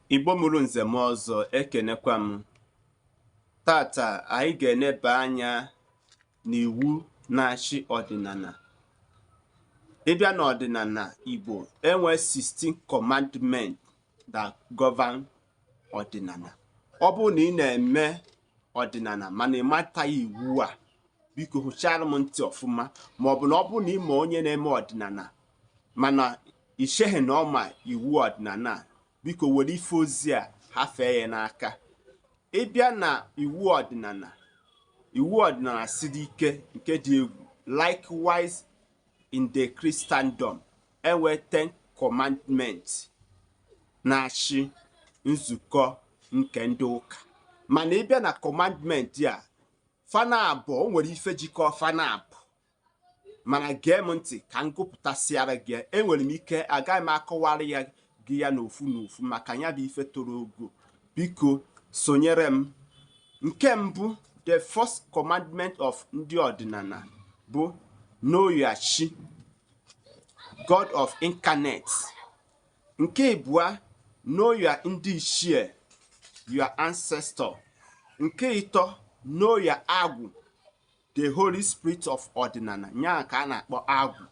Igbo mụrụ nze mụọ ọzọ, ekenekwa m. Tata anyị ga-eneba anya n'iwu na-achị ọdịnala. Ị bịa n'ọdịnala Igbo, enwe 16 commandment that govern ọdịnala. Ọ bụrụ na ị na-eme ọdịnala mana ị mataghị iwu a, biko hụchara m ntị ọfụma, ma ọ bụ na ọ bụrụ na ị ma onye na-eme ọdịnala mana i cheghị na ọ ma iwu ọdịnala a, biko were ife ozi a hafee ya n'aka. Ị bịa na iwu ọdịnala, iwu ọdịnala siri ike nke dị egwu. Likewise in the Christendom, enwe 10 commandments na-achị nzukọ nke ndị ụka. Mana ị bịa na commandment a, fana abụọ o nwere ife jikọ fana abụọ. Mana gee m ntị ka m gụpụtasịara gị. Enwere m ike agaghị m akọwara ya gị ya n'ofu n'ofu maka ya bụ ife toro ogo. Biko sonyere m. Nke mbụ, the first commandment of ndị ọdịnala bụ know your chi, God of incarnate. Nke ịbụa, know your ndị ichie, your ancestor. Nke ịtọ, know your agwụ, the Holy Spirit of ọdịnala, nya ka a na-akpọ agwụ,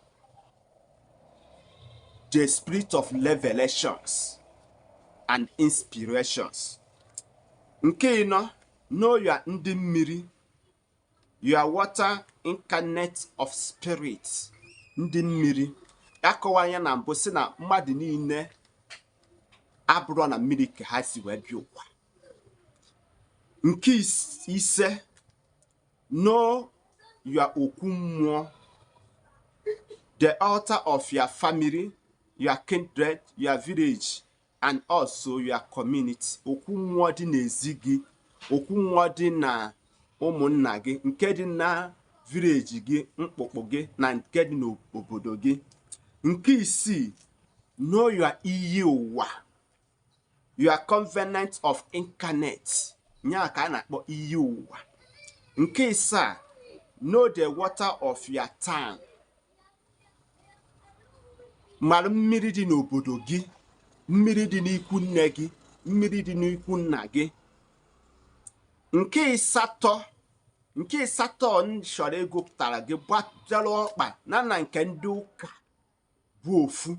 the spirit of revelations and inspirations. Nke ịnọ, know your ndị mmiri, your water incarnate of spirit, ndị mmiri. Akọwa ya na mbụ sị na mmadụ niile abụrọ na mmiri ka ha si wee bịa ụwa. Nke ise, know your okwu mmụọ, the altar of your family, your kindred, your village and also your community. Okwu mmụọ dị n'ezi gị, okwu mmụọ dị na ụmụnna gị, nke dị na village gị, mkpụkpụ gị, na nke dị n'obodo gị. Nke isii, know your iyi ụwa, your covenant of incarnate, nya ka a na-akpọ iyi ụwa. Nke ịsaa, know the water of your town, mara mmiri dị n'obodo gị, mmiri dị n'ikwu nne gị, mmiri dị n'ikwu nna gị. Nke ịsatọ m chọrọ ịgụpụtara gị gbadara ọkpa na nke ndị ụka bụ ofu.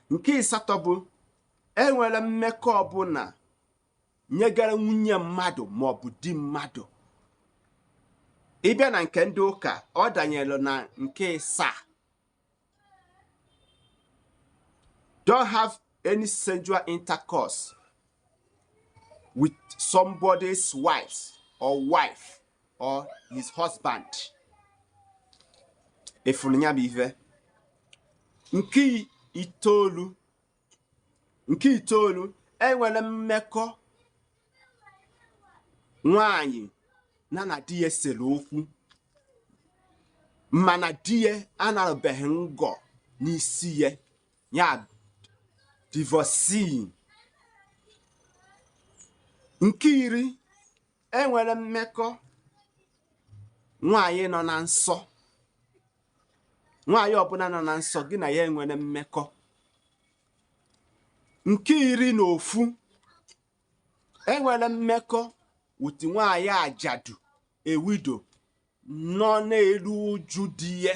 Nke ịsatọ bụ enwere mmekọ ọbụla nyegara nwunye mmadụ maọbụ di mmadụ. Ịbịa na nke ndị ụka, ọ danyere na nke ịsaa, don't have any sexual intercourse with somebody's wife or wife or his husband. Ịfụrụ ya bụ ife. Nke itoolu, enwere mmekọ nwanyị na di ya sere okwu mana di ya anarụbeghị ngọ n'isi ya, ya divorcee. Nke iri, enwere mmekọ nwaanyị nọ na nsọ, nwaanyị ọbụla nọ na nsọ gị na ya enwere mmekọ. Nke 11, enwere mmekọ with nwaanyị ajadu, a widow nọ na-eru uju di ya,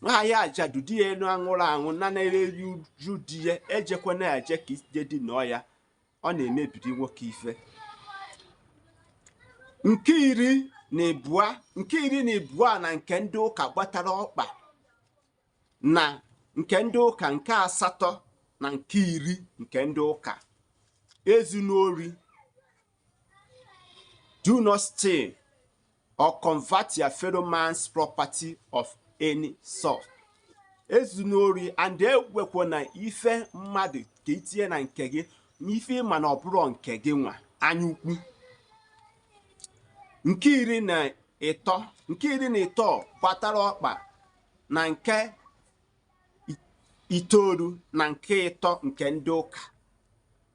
nwaanyị ajadu di ya elu anwụrụ anwụ na na-eru uju di ya, ejekwana eje ka ije dị nọọ ya, ọ na-emebiri nwoke ife. Nke 12 na nke ndị ụka gbatara ọkpa na nke ndị ụka nke asatọ na nke 10 nke ndị ụka, ezuna ori, do not steal or convert your fellow man's property of any sort. Ezuna ori and ewekwana ife mmadụ ka itinye na nke gị, ife ịma na ọ bụrụ nke gị nwa, anya ukwu. Nke 13 gbatara ọkpa na nke itoolu na nke ịtọ nke ndị ụka,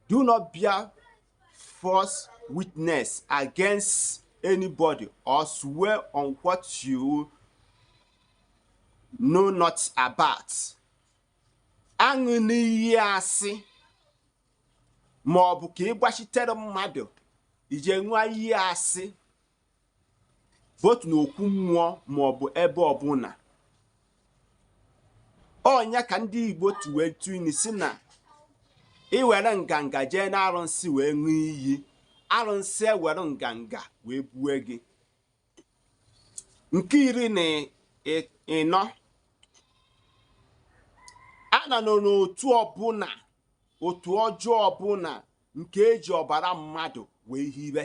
do not bear false witness against anybody or swear on what you know not about. Aṅụ n'iyi asị ma ọ bụ ka ị gbachitere mmadụ ije ṅụọ iyi asị, botu n'okwu mmụọ ma ọ bụ ebe ọbụla. Ọnya ka ndị Igbo tuwee tụ si na iwere nganga jee na arụnsị wee ṅụọ iyi, arụnsị ewere nganga wee bue gị. Nke 14, a nọ n'otu ọbụla, otu ọjọọ ọbụla nke eji ọbara mmadụ wee hibe.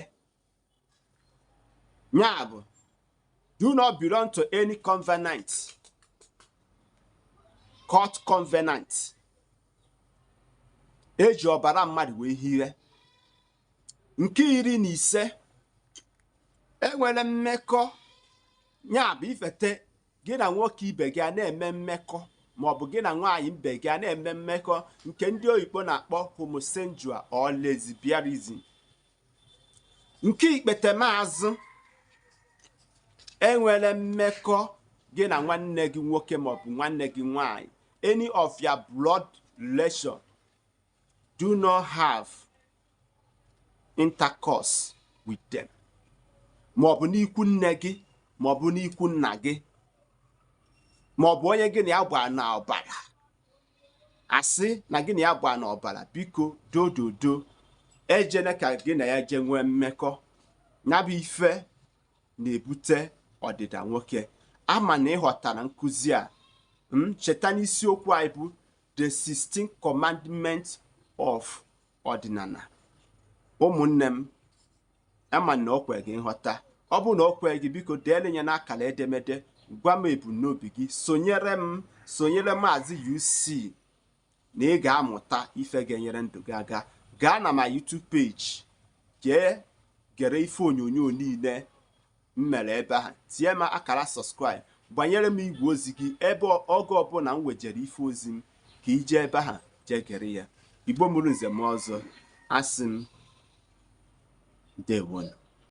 Ya bụ, do not belong to any covenant, court covenant eji ọbara mmadụ wee hibe. Nke 15, enwere mmekọ, ya bụ ifete gị na nwoke ibe gị a na-eme mmekọ, maọbụ gị na nwaanyị ibe gị a na-eme mmekọ, nke ndị oyibo na-akpọ homosexual or lesbianism. Nke ikpetemazụ, enwere mmekọ gị na nwanne gị nwoke maọbụ nwanne gị nwanyị, any of your blood relation, do not have intercourse with them, maọbụ n'ikwu nne gị maọbụ n'ikwu nna gị maọbụ onye gị na ya gbaa na ọbara, asị na gị na ya gbaa na ọbara, biko dododo, ejene ka gị na ya jee nwee mmekọ. Ya bụ ife na-ebute ọdịda nwoke. Ama na ịghọtara nkụzi a m. Cheta n'isiokwu anyị bụ the 16 commandment of ọdịnala. Ụmụnne m, ama na o kwe gị nghọta. Ọ bụrụ na o kwe gị, biko deere ya n'akara edemede, gwa m ebumnobi gị. Sonyere m, sonyere Maazị UC na ị ga-amụta ife ga-enyere ndụ gị aga. Gaa na ma YouTube page, jee gere ife onyonyo niile m mere ebe ahụ, tinye m akara subscribe, gbanyere m igwe ozi gị ebe oge ọbụla m wejere ife ozi m ka ije ebe ahụ jee gere ya. Igbo mụrụ nze m ọzọ, asị m ndewonu.